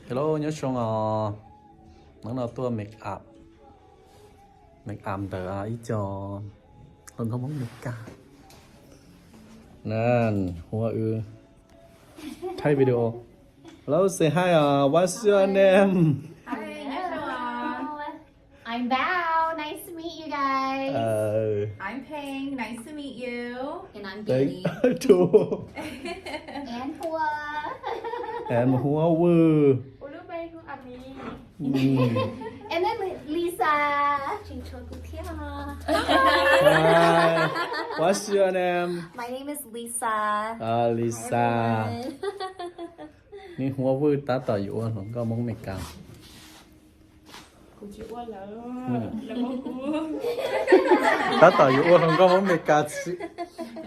Hello, nyob zoo os. Hnub no tuaj make up, make up ntawm ib co hluas nkauj Hmoob Meskas. Nan, hua wb thaij video. Hello, say hi, uh, what's your name? Hi, nyob zoo os. I'm Bao. Nice to meet you guys. Uh, I'm Peng. Nice to meet you. And I'm Bailey. And Hua. And Hua Woo. Ua lub npe hu Ami. Mm. And then Lisa. Tseem tshuav kuv thiab. Hi. What's your name? My name is Lisa. Ah, Lisa. Hi, everyone. Neb Hua Woo tab tom yuav ua hluas nkauj Hmoob Meskas. Tab tom yuav ua hluas nkauj Hmoob Meskas,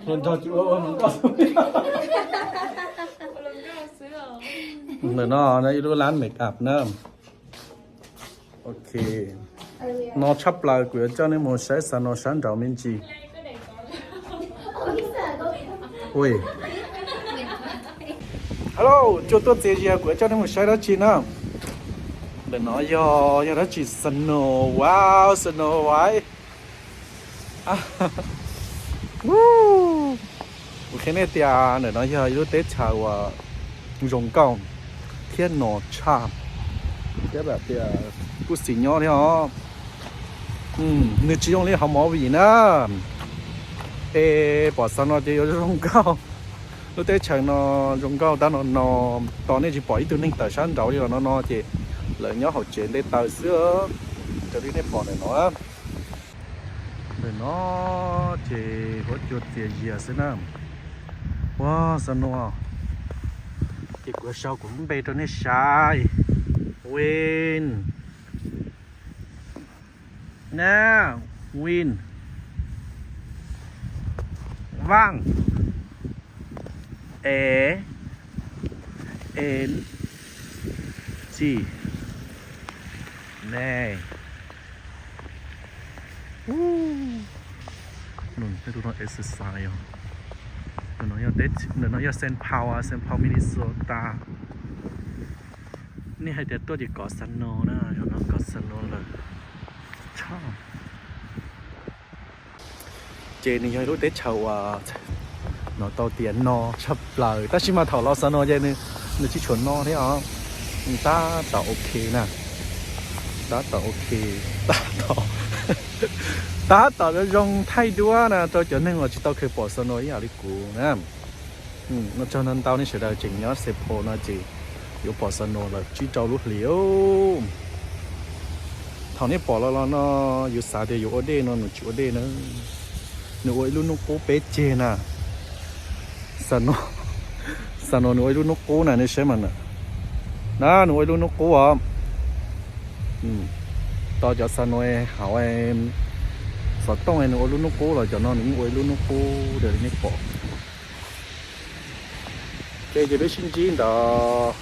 hluas nraug tsis ua, ua hluas nkauj. Ntawm no ib lub lab make up na. Ok. No tshaj plaws, kuv yuav coj nej mus saib xav no sab nraud me ntsis. Ui. Hello, cua tuaj txias zias, kuv yuav coj nej mus saib dab tsi na. Ntawm no yog, yog dab tsi? Snow, wow, Snow White. Kuv qhia nej tias ntawm no yog ib lub teb chaws uas zoo nkauj thiab no tshaj, thiab tias kuj xis nyob thiab os. Nws tsis zoo li hauv movie na. Es pom xav no ces yuav zoo nkauj. Lub teb chaws no zoo nkauj tab no no, tos nej tsis pom ib tug neeg tawm sab nraud li los no no ces lawv nyob hauv tsev nte taws xwb. Raws li nej pom ntawm no, ntawm no ces huab cua txias zias xwb na. Ua xav no ces kuv sau kuv lub npe rau nej saib. Win. Na, Win. Vaj. E, N, G. Ne. Tus no exercise os. Ntawm no yog Saint Paul, Saint Paul, Minnesota. Nej hais tias tuaj ces kov xav no na, yog no kov xav no lawm. Ces nws yog ib lub teb chaws uas no tau tias no tshaj plaws, tab sis mas thaum los xav no ces nws tsis tshua no thiab os. Nws tab tom ok na, tab tom ok, tab tom, tab tom zoo thaij duab na rau cov neeg uas tsis tau kheev pom xav no ib yam li kuv na. No tsaug ntau ntau nej sawv daws tseem nyob Saint Paul no ces yuav pom xav no lawm tsib rau lub hlis. Thaum nej pom los los no yuav xav tias yuav ua dej no nws tsis ua dej na. Nws ua ib lub hnub qub peb ceg na. Xav no, xav no nws ua ib lub hnub qub na, nej saib mas na. Na nws ua ib lub hnub qub os. Tos cov xav no hauv xov tooj nws ua lub hnub qub los cov no nws yeej ua ib lub hnub qub raws li nej pom. Ces ces peb sib ntsib ntawd.